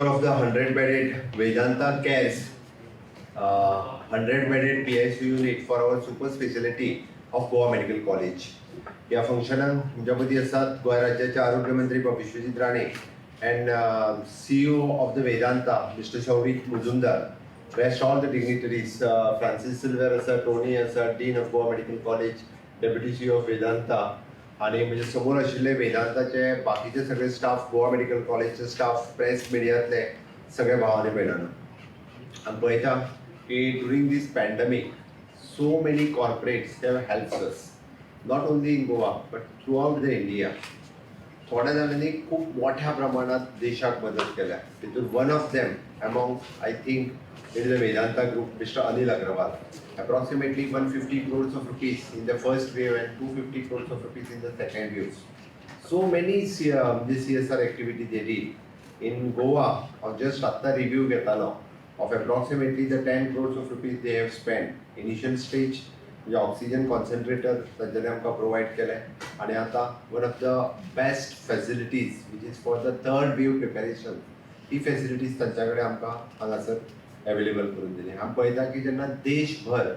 Of the 100 bedded Vedanta Cares 100 bedded PICU unit for our super speciality of Goa Medical College. ह्या फंक्शनाक तुमच्या मदीं आसात गोंय राज्याचे आरोग्य मंत्री बाब Vishwajit Rane and CEO of the Vedanta, Mr. Shauvik Mujumdar. Rest all the dignitaries, Francis Silver आसा, Tony आसा, Dean of Goa Medical College, Deputy CEO of Vedanta आणि म्हणजे समोर आशिल्ले वेदांताचे बाकीचे सगळे स्टाफ, गोवा मेडिकल कॉलेजचे स्टाफ, प्रेस मिडियांतले सगळे भाव आनी भयणांनो, आमी पळयता की during this pandemic so many corporates have helped us, not only in Goa but throughout the India. थोड्या जाणांनी खूब मोठ्या प्रमाणात देशाक मदत केल्या. तितून one of them among, I think, it is a Vedanta Group, Mr. Anil Agarwal. Approximately 150 crores of rupees in the first wave and 250 crores of rupees in the second waves. So many this CSR activity they did. In Goa, हांव just आत्तां review घेतालो of approximately the 10 crores of rupees they have spent. Initial stage म्हणजे oxygen concentrator तांच्यांनी आमकां provide केले आनी आतां one of the best facilities, which is for the third wave preparation, he facilities तांच्या कडेन आमकां हांगासर अवेलेबल करून दिली. आमी पळयता की जेन्ना देशभर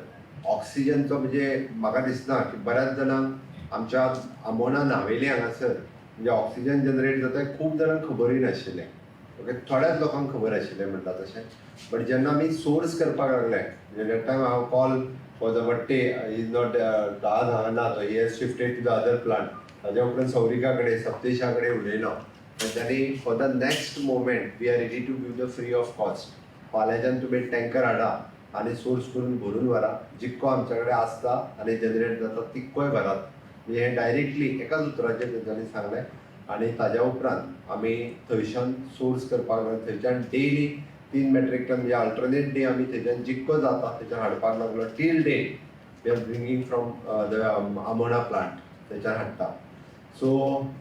ऑक्सिजनचो, म्हणजे म्हाका दिसना की बऱ्याच जाणांक आमच्या आमोणा नावेली हांगासर म्हणजे ऑक्सिजन जनरेट जाता, खूब जाणांक खबरूय नाशिल्लें. ओके, थोड्याच लोकांक खबर आशिल्लें म्हणटा तशें. बट जेन्ना आमी सोर्स करपाक लागले, म्हणजे that time हांव call for the वट्टे is not, आज हांगा ना तो, he has shifted to the other plant. ताज्या उपरांत सौरिका कडेन, सप्तेशा कडेन उलयलो. तांच्यांनी for the next moment we are ready to give the free of cost. फाल्यांच्यान तुमी टँकर हाडा आनी सोर्स करून भरून व्हरा. जितको आमच्या कडेन आसता आनी जनरेट जाता तितकोय भरात. म्हणजे हें डायरेक्टली एकाच उतराचेर तेंच्यांनी सांगलें आनी ताज्या उपरांत आमी थंयच्यान सोर्स करपाक लागले. थंयच्यान डेली 3 मेट्रीक टन, म्हणजे अल्टरनेट डे आमी थंयच्यान जितको जाता थंयच्यान हाडपाक लागलो. Till date we are bringing from the Amona plant, थंयच्यान हाडटा. So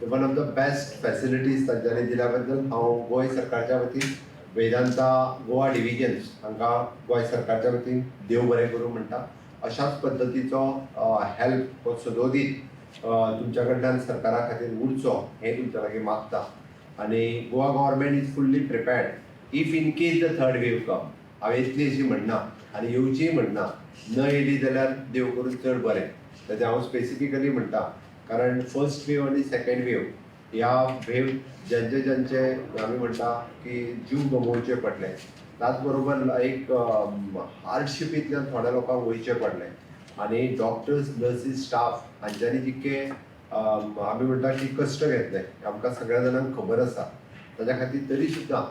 one of the best facilities तांच्यांनी दिल्या बद्दल हांव गोंय सरकारच्या वतीन वेदांता गोवा डिविजन्स हांकां गोंय सरकारच्या वतीन देव बरें करूं म्हणटा. अशाच पद्दतीचो हेल्प हो सदोदीत तुमच्या कडल्यान सरकारा खातीर उरचो हें तुमच्या लागीं मागता. आनी Goa government is fully prepared if in case the third wave come. हांव येतली अशी म्हणना आनी येवचीय म्हणना. न येयली जाल्यार देव करून चड बरें. तेजें हांव स्पेसिफिकली म्हणटा, कारण फर्स्ट वेव आनी सेकंड वेव ह्या वेव ज्यांचे ज्यांचे आमी म्हणटा की जीव गमोवचे पडले, त्याच बरोबर एक हार्डशिपींतल्यान थोड्या लोकांक वयचें पडलें आनी डॉक्टर्स, नर्सीस, स्टाफ हांच्यांनी जितके आमी म्हणटा की कश्ट घेतले, आमकां सगळ्या जाणांक खबर आसा. ताज्या खातीर तरी सुद्दां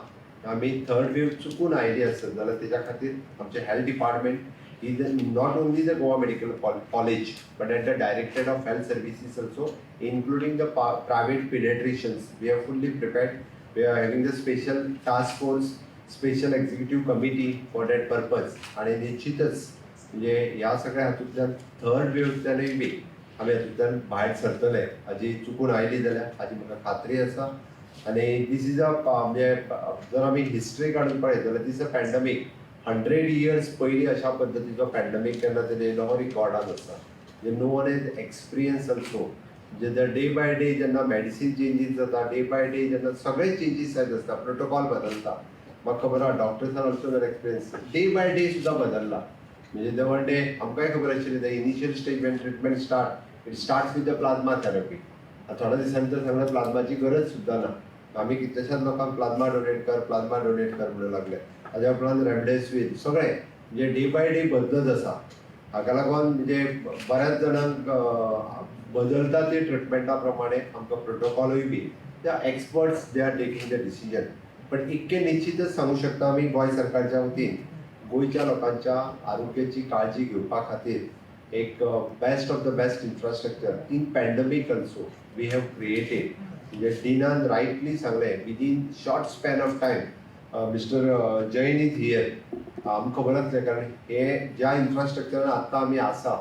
आमी थर्ड वेव चुकून आयली आसत जाल्यार तेज्या खातीर आमचें health department is not only the Goa Medical College but at the Directorate of Health Services also, including the private pediatricians. We are fully prepared. We are having the special task force, special executive committee for that purpose. आणि निश्चितच म्हणजे ह्या सगळ्या हातूंतल्यान, third वेव्हतल्यानूय बी आमी हातूंतल्यान भायर सरतले हाजी, चुकून आयली जाल्यार, हाजी म्हाका खात्री आसा. आनी this is a म्हणजे जर आमी हिस्ट्री काडून पळयत जाल्यार this a pandemic 100 years पयलीं अशा पद्दतीचो पॅन्डमीक केन्ना तरी येयलो हो रिकॉर्डान आसा. म्हणजे no one has experience also. म्हणजे the day by day जेन्ना मेडिसीन चेंजीस जाता, डे बाय डे जेन्ना सगळे चेंजीस जायत आसता, प्रोटोकॉल बदलता, म्हाका खबर आहा doctors are also not experience. Day by day सुद्दां बदलला. म्हणजे the one day आमकांय खबर आशिल्लें, the initial stage when treatment start, it start with the plasma therapy. थोड्या दिसांनी तर सांगलें प्लाझ्माची गरज सुद्दां ना. आमी कितल्याशाच लोकांक प्लाझ्मा डोनेट कर, प्लाझ्मा डोनेट कर म्हणून लागले. ताज्या उपरांत रेमडेसिवीर, सगळें म्हणजे डे बाय डे बदलत आसा. हाका लागून म्हणजे बऱ्याच जाणांक बदलता ते ट्रिटमेंटा प्रमाणे आमकां प्रोटोकॉलूय बी the experts, they are taking the decision. पण इतकें निश्चितच सांगू शकता, आमी गोंय सरकारच्या वतीन गोंयच्या लोकांच्या आरोग्याची काळजी घेवपा खातीर एक best of the best infrastructure in pandemic also we have created. म्हणजे डिनान रायटली सांगलें, within short span of time, Mr. Jain is here, आमकां खबर आसलें, कारण हे ज्या इन्फ्रास्ट्रक्चरान आत्तां आमी आसा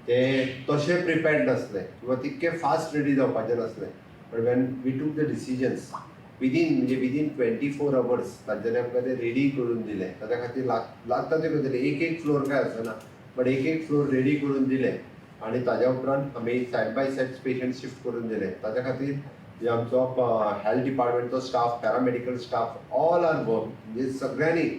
ते तशें प्रिपेर्ड नासले किंवा तितके फास्ट रेडी जावपाचें नासलें. But when we took the decisions within, म्हणजे विदीन 24 अवर्स तांच्यांनी आमकां ते रेडी करून दिलें. ताच्या खातीर लागता ते गजाली, एक एक फ्लोर काय आसना, बट एक एक फ्लोर रेडी करून दिले आनी ताज्या उपरांत आमी side by side patient shift करून दिले. ताच्या खातीर जे आमचो health डिपार्टमेंटचो staff, paramedical staff, all are work, म्हणजे सगळ्यांनी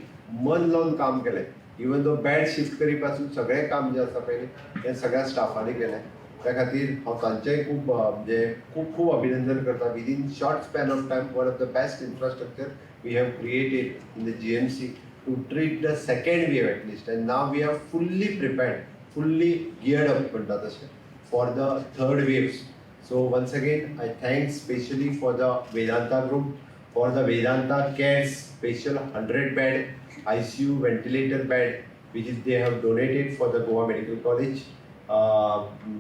मन लावन काम केलें. इवन दो बेड शिफ्ट करी पासून सगळें काम जें आसा पळय, हें सगळ्या स्टाफांनी केलें. त्या खातीर हांव तांचेंय खूब म्हणजे खूब खूब अभिनंदन करता. Within short span of time, one of the best infrastructure we have created in the GMC to treat the second wave at least, and now we are fully prepared, fully geared up म्हणटा तशें for the third waves. So once again, I thank specially for the Vedanta Group, for the Vedanta Cares special 100 bed ICU ventilator bed which is they have donated for the Goa Medical College.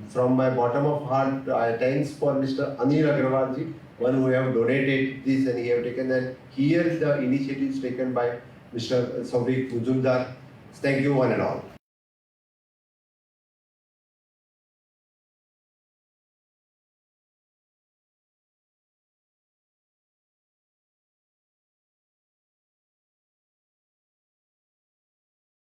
From my bottom of heart, I thanks for Mr. Anil Agrawal ji, one who have donated this and he have taken, and here the initiative is taken by Mr. Sauvik Mujumdar. Thank you one and all.